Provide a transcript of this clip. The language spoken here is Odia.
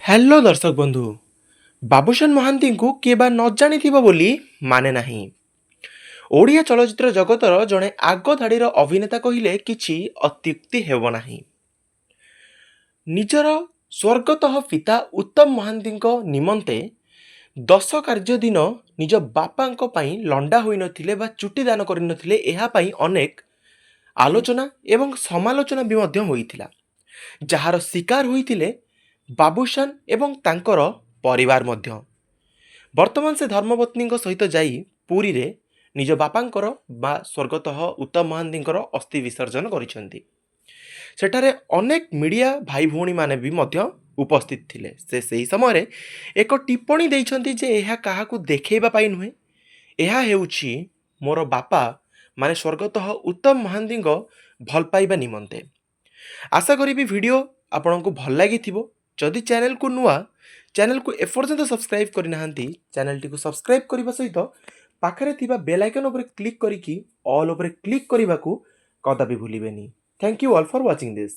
ହ୍ୟାଲୋ ଦର୍ଶକ ବନ୍ଧୁ, ବାବୁସାନ ମହାନ୍ତିଙ୍କୁ କିଏ ବା ନ ଜାଣିଥିବ ବୋଲି ମାନେ ନାହିଁ। ଓଡ଼ିଆ ଚଳଚ୍ଚିତ୍ର ଜଗତର ଜଣେ ଆଗଧାଡ଼ିର ଅଭିନେତା କହିଲେ କିଛି ଅତ୍ୟୁକ୍ତି ହେବ ନାହିଁ। ନିଜର ସ୍ୱର୍ଗତଃ ପିତା ଉତ୍ତମ ମହାନ୍ତିଙ୍କ ନିମନ୍ତେ ଦଶ କାର୍ଯ୍ୟ ଦିନ ନିଜ ବାପାଙ୍କ ପାଇଁ ଲଣ୍ଡା ହୋଇନଥିଲେ ବା ଚୁଟି ଦାନ କରିନଥିଲେ, ଏହା ପାଇଁ ଅନେକ ଆଲୋଚନା ଏବଂ ସମାଲୋଚନା ବି ମଧ୍ୟ ହୋଇଥିଲା, ଯାହାର ଶିକାର ହୋଇଥିଲେ ବାବୁସାନ ଏବଂ ତାଙ୍କର ପରିବାର ମଧ୍ୟ। ବର୍ତ୍ତମାନ ସେ ଧର୍ମପତ୍ନୀଙ୍କ ସହିତ ଯାଇ ପୁରୀରେ ନିଜ ବାପାଙ୍କର ବା ସ୍ୱର୍ଗତଃ ଉତ୍ତମ ମହାନ୍ତିଙ୍କର ଅସ୍ଥି ବିସର୍ଜନ କରିଛନ୍ତି। ସେଠାରେ ଅନେକ ମିଡ଼ିଆ ଭାଇ ଭଉଣୀମାନେ ବି ମଧ୍ୟ ଉପସ୍ଥିତ ଥିଲେ। ସେ ସେହି ସମୟରେ ଏକ ଟିପ୍ପଣୀ ଦେଇଛନ୍ତି ଯେ ଏହା କାହାକୁ ଦେଖାଇବା ପାଇଁ ନୁହେଁ, ଏହା ହେଉଛି ମୋର ବାପା ମାନେ ସ୍ୱର୍ଗତଃ ଉତ୍ତମ ମହାନ୍ତିଙ୍କ ଭଲ ପାଇବା ନିମନ୍ତେ। ଆଶା କରିବି ଭିଡ଼ିଓ ଆପଣଙ୍କୁ ଭଲ ଲାଗିଥିବ। ଯଦି ଚ୍ୟାନେଲକୁ ନୂଆ, ଚ୍ୟାନେଲକୁ ଏପର୍ଯ୍ୟନ୍ତ ସବସ୍କ୍ରାଇବ୍ କରିନାହାନ୍ତି, ଚ୍ୟାନେଲଟିକୁ ସବସ୍କ୍ରାଇବ୍ କରିବା ସହିତ ପାଖରେ ଥିବା ବେଲ୍ ଆଇକନ୍ ଉପରେ କ୍ଲିକ୍ କରିକି ଅଲ୍ ଉପରେ କ୍ଲିକ୍ କରିବାକୁ କଦାପି ଭୁଲିବେନି। Thank you all for watching this.